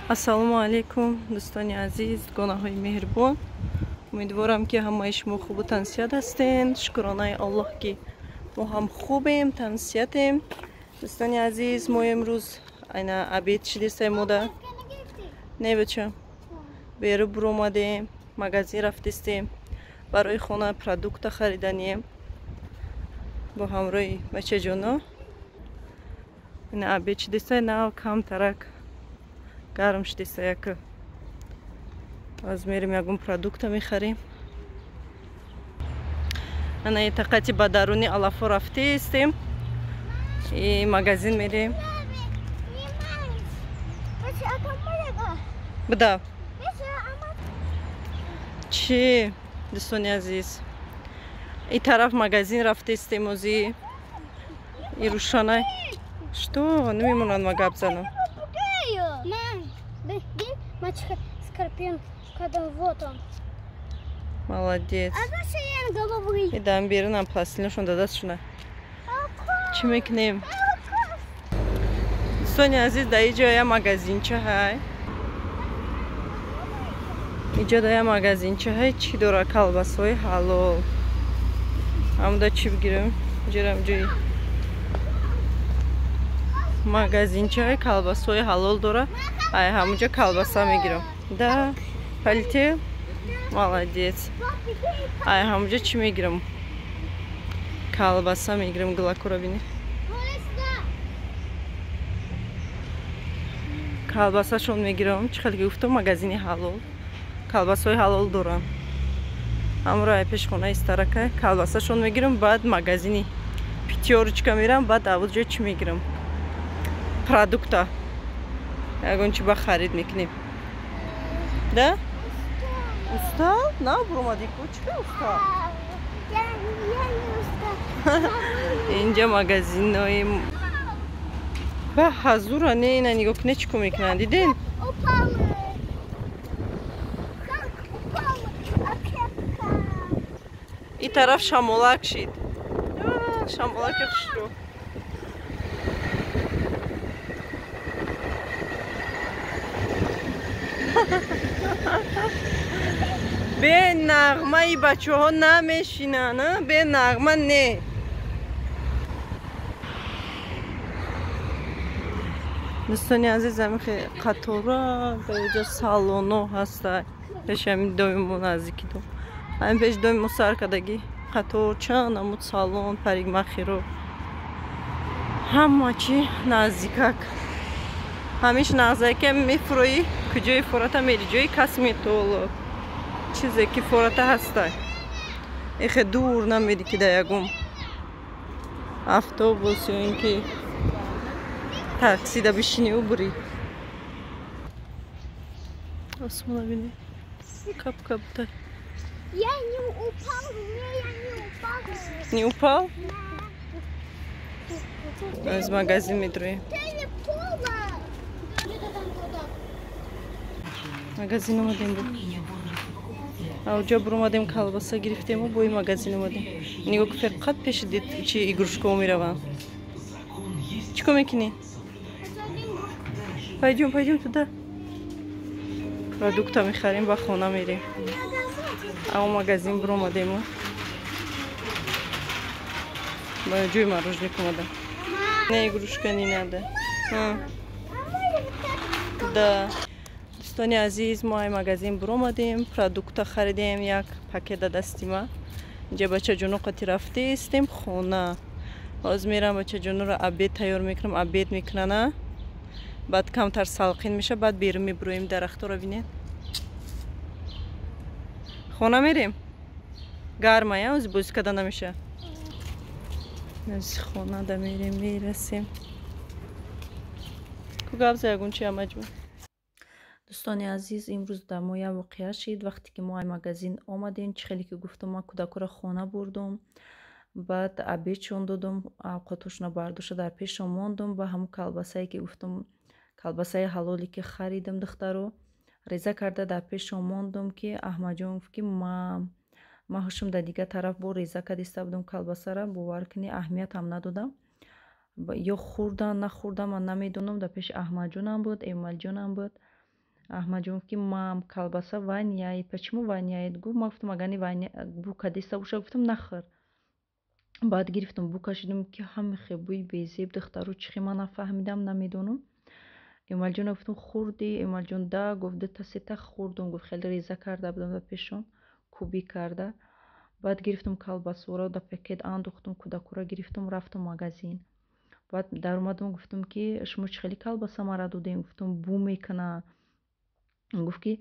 Ассалому алайкум, дӯстони азиз, дугонаҳои меҳрибон. Умедворам, ки ҳамаи шумо хубу тансиҳат ҳастен. Шукронаи Аллоҳ, ки мо ҳам хубем, тансиҳатем. Дӯстони азиз, мо имрӯз айна обед шидистай мода. Не, бача. Беру буромадем, магазин рафтистем. Барои хона продукта хариданием. Бо ҳамроҳи бачаҷоно. Ина обед шидистай, нав камтарак гарм шидиста як. Аз мерем ягон продукта мехарем. Ана тақати ба даруни алафо рафтистем. И магазин мерем. Буда. Чӣ, дӯстони азиз? И тараф магазин рафтистем ози. И рӯшанай. Что? Намемонанд ма гап занам. Вот он. Молодец. И дам берунам пластилиншон дадастшуна. Чӣ мекунем? Дӯстони азиз, дар иҷо я магазинча ҳай. Иҷо да я магазинча ҳай, чӣ дора? Колбасҳои ҳалол. Ҳамуда чӣ бигирем? Иҷорам ҷои магазинча ҳай, колбасҳои ҳалол дора. Ай ҳамуҷа колбаса мегирам. Да, полетел? Молодец. Ай ҳамуҷа чӣ мегирам? Колбаса мегирам, глакура бини. Колбасашон мегирам. Чӣ хел гуфтам, магазини ҳалол. Колбасҳои ҳалол дорам. Ҳамро ай пешхонаи старака колбасашон мегирам, баъд магазини Пятёрочка мерам, баъд аввал ҷо чӣ мегирам? Продукта. Ягон чӣ ба харид мекунем. Да? Устал? На, буромадӣ ку? Чӣ устал? Я не устал. Инҷа магазинҳои ба ҳазура не, ина нигоҳ кунед, чӣ кор мекунанд, диден? И тараф шамолак шид. Шамолаки хушрӯ. Бе нағмаи бачаҳо намешинанд, бе нағма не. Дӯстони азиз, ҳамихе қатора дар иҷо салоно ҳаста. Пеши ҳамин доми мо наздики дом. Ҳамин пеши доми мо сар кардагӣ қатор чанд намуд салон, парикмахеро. Ҳама чӣ наздикак. Ҳамиш наздика мефуроӣ, куҷои фурата мери, ҷои косметолог. Чизе ки фурата ҳаста. Эхе дур намери, ки дар ягон автобус ё ин ки таксида бишиниву бурӣ. Осмона бини. Кап-кап тай. Я не упал, я не упал. Не упал? Аз магазин медроем. Магазин омадем бу. Ауҷо буромадем, колбаса гирифтему, бои магазин омадем. Нигоҳ ку, фақат пеши чи игрушкаҳо мераванд. Чӣ кор мекунӣ? Пойдем, пойдем туда. Продукта мехарем, ба хона мерем. Ао магазин буромадему. Ба ҷои мороженое омадам. Не, игрушка не надо. Да. Дӯстони азиз, мо ай магазин буромадем, продукта харидем, як пакет да дасти ма. Инҷа бачаҷоно қати рафтистем хона. Ҳозир мерам бачаҷоноро обед тайёр мекунам, обед мекунана. Баъд камтар салқин меша, баъд берун мебуроем, дарахтҳоро бинед. Хона мерем? Гарма, я, ҳозир бозӣ карда намеша. Аз хона да мерем, мерасем. Ку гап за ягон чи амаҷон? Дӯстони азиз, имрӯз дар мо як воқеа шид. Вақте ки мо ай магазин омадем, чӣ хеле ки гуфтам, ман кӯдакҳоро хона бурдум, баъд обедшон додум, авқотошонро бардошта дар пешшон мондум. Ба ҳамун колбасае ки гуфтам, колбасаи ҳалоле ки харидам, духтаро реза карда дар пешшон мондум, ки Аҳмадҷон гуфт, ки мам, Ман ҳушум дар дигар тараф бо реза кардиста будам колбасара, бовар кунӣ, аҳамият ҳам надодам. Ё хӯрдан нахӯрдан ман намедонам. Дар пеши Аҳмадҷонам буд, Эмомалиҷонам буд. Аҳмадҷон гуфт, ки мам, колбаса воняет. Почему воняет? Гуфт. Ман гуфтам, агар бу кадиста боша, гуфтам, нахӯр. Баъд гирифтам, бу кашидам, ки ҳамихе бӯи безеб, духтаро, чӣ хе ман нафаҳмидам, намедонам. Эмомалиҷона гуфтам, хӯрдӣ? Эмомалиҷон да, гуфт, дута сета хӯрдум, гуфт, хеле реза карда будам дар пешон, кубӣ карда. Баъд гирифтам колбасоро дар пакет андохтум, кӯдакоро гирифтам, рафтам магазин. Баъд даромадам, гуфтам, ки шумо чӣ хеле колбаса мара додем, гуфтам, бу мекуна. Гуфт, ки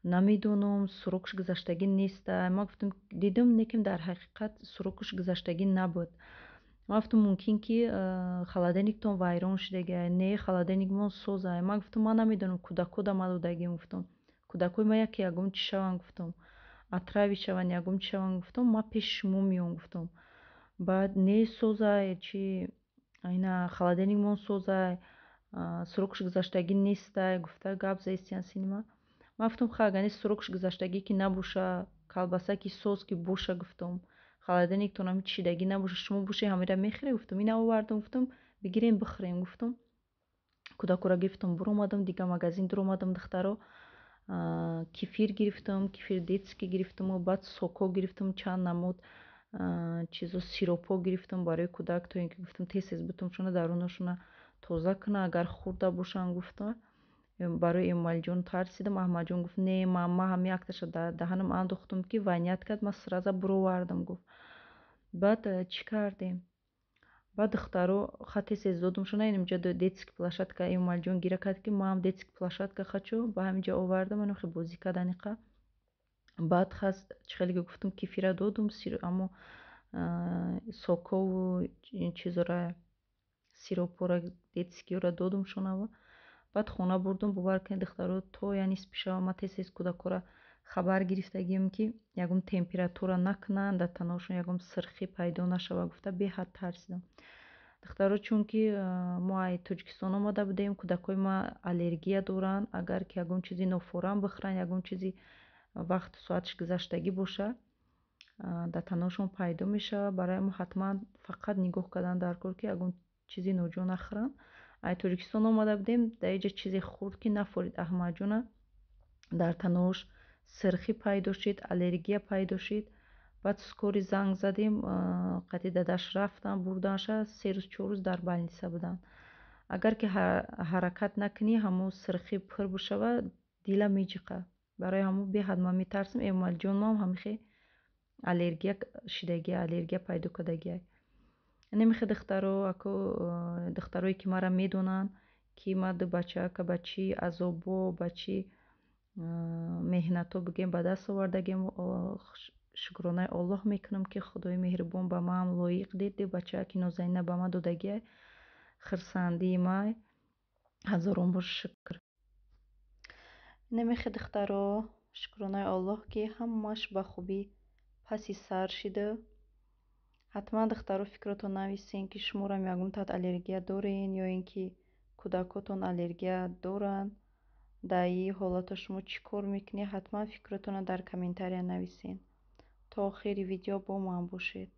намедонам, срок ш гузаштагӣ неста. Ман гуфтам, дидам, лекин дар ҳақиқат срок ш гузаштагӣ набуд. Ман гуфтам, мумкин ки холодильник тон вайрон шудагиай. Не, холодильник мон созай. Ман гуфтам, ман намедонам, кӯдакода ма додагим, гуфтам, кӯдакои ман яке ягон чӣ шаванд, гуфтам, отравить шаванд, ягон чӣ шаванд, гуфтам, ман пеши шумо меом, гуфтам. Баъд не, созай, чи ина холодильник мон созай, срок ш гузаштагӣ нестай, гуфта гап заистиян синема. Ман гуфтам, ха, агар срок ш гузаштагӣ ки набоша, колбаса ки соз ки боша, гуфтам, холодильник тон ҳами чидагӣ набоша, шумо бошед, ҳамира мехӯред, гуфтам, ина овардам, гуфтам, бигирем бихӯрем, гуфтам. Кӯдакоро гирифтам, буромадам, дигар магазин дуромадам, духтаро, кефир гирифтам, кефир детский гирифтаму баъд сок ҳо гирифтам, чанд намуд чизо, сиропҳо гирифтам барои кӯдак, то ин ки, гуфтам, тез тез бутумшона дарунашона тоза куна, агар хӯрда бошанд, гуфтам. Барои Эмомалиҷон тарсидам. Аҳмадҷон гуфт, не, мама, ҳами якташа дар даҳанам андохтам, ки вонять кард, ман сразу буровардам, гуфт. Баъд чӣ кардем? Баъд, духтаро, ха, тез тез додумшона. Инҷа детский площадка Эмомалиҷон гира кард, ки мам, детский площадка хочу, ба ҳаминҷа овардам, анохе бозӣ карданиқа. Баъд хас, чӣ хеле ки гуфтам, кефира додум, аммо сок ҳову чизора, сиропҳоро детский ро додумшонава. Баъд хона бурдум. Бовар кунед, духтаро, то я нисфи шава ман тез тез кӯдакҳоро хабар гирифтагием, ки ягон температура накунанд, дар таношон ягон сирхӣ пайдо нашава, гуфта беҳад тарсидам, духтаро, чунки мо ай Тоҷикистон омада будем, кӯдакҳои ма аллергия доранд. Агар ки ягон чизи нофорам бихӯранд, ягон чизи вақту соаташ гузаштагӣ боша, дар таношон пайдо мешавад. Барои мо ҳатман фақат нигоҳ кардан дар кор, ки ягон чизи ноҷо нахӯранд. Ай Тоҷикистон омада будем, дар инҷа чизе хӯрд, ки нафорид Аҳмадҷона, дар танош сирхӣ пайдо шуд, аллергия пайдо шуд. Баъд скорый занг задем, қати дадаш рафтан, бурданша, 3 рӯз, 4 рӯз дар больница буданд. Агар ки ҳаракат накунӣ, ҳамон сирхӣ пур бишавад, дила меҷиқа. Барои ҳамон беҳад ман метарсам. Эмомалиҷонам ҳамихе аллергия шидагия, аллергия пайдо кардагия. Немихе, духтаро, ако духтарое ки маро медонанд, ки ман ду бачаака ба чӣ азобо, ба чӣ меҳнатҳо, бигем, ба даст овардагем, шукронаи Оллоҳ мекунам, ки Худои меҳрубон ба маам лоиқ дид, ду бачааки нозанина ба ман додагия. Хурсандии май, ҳазорон бор шукр. Немихе, духтаро, шукронаи Оллоҳ, ки ҳамааш ба хубӣ паси сар шида. Ҳатман, духтаро, фикротон нависен, ки шуморам ягон таҳт аллергия дорен ё ин ки кӯдакотон аллергия доранд. Дар ин ҳолатҳо шумо чӣ кор мекунед? Ҳатман фикротонро дар комментария нависен. То охири видео бо ман бошед.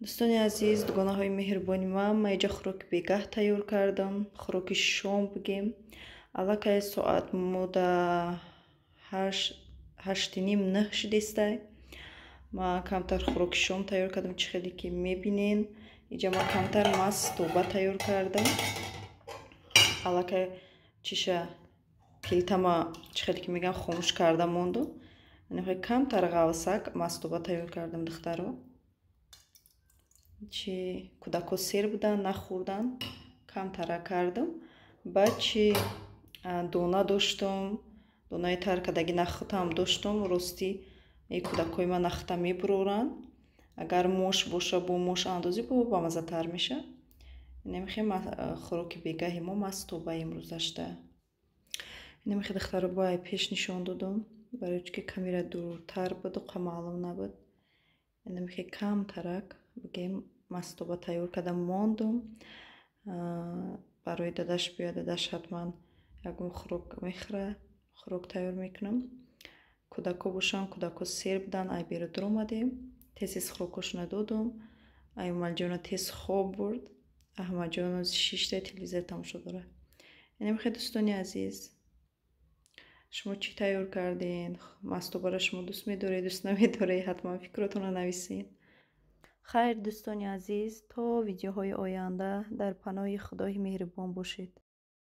Дӯстони азиз, дугонаҳои меҳрубони ман, ман иҷа хӯроки бегаҳ тайёр кардам, хӯроки шом бигем. Аллакай соат мода 8:30, 9 шидестай. Ман камтар хӯроки шом тайёр кардам, чӣ хеле ки мебинен. Иҷа ман камтар мастоба тайёр кардам. Аллакай чиша, плитама, чӣ хеле ки мегӯям, хомӯш карда мондум. Камтар ғавсак мастоба тайёр кардам, духтаро. Чи кӯдако сер буданд, нахӯрданд, камтара кардам. Баъд чи дона доштум, донаи тар кардаги нахӯдам доштум. Ростӣ, кӯдакҳои ман нахӯда мебуроранд. Агар мош боша, бо мош андозӣ, бо бамаззатар меша. Инамихе хӯроки бегаҳи мо, мастоба имрӯзашта. Инамихе, духтаро, бо ай пеш нишон додум, барои чӣ ки камера дуртар буду, қа маълум набуд. Инамихе камтарак бигем мастоба тайёр карда мондум барои дадаш биёяд. Дадаш ҳатман ягон хӯрок мехӯра, хӯрок тайёр мекунам. Кӯдако бошанд, кӯдако сер буданд, ай беру дуромадем, тез тез хӯрокҳошона додум. Аймалҷона тез хоб бурд, Аҳмадҷон шишта телевизор тамошо дорад. Инамихе, дӯстони азиз, шумо чӣ тайёр кардем? Мастобара шумо дӯст медоред, дӯст намедоред? Ҳатман фикротонро нависед. Хайр, дӯстони азиз, то видеоҳои оянда дар паноҳи Худои меҳрубон бошед.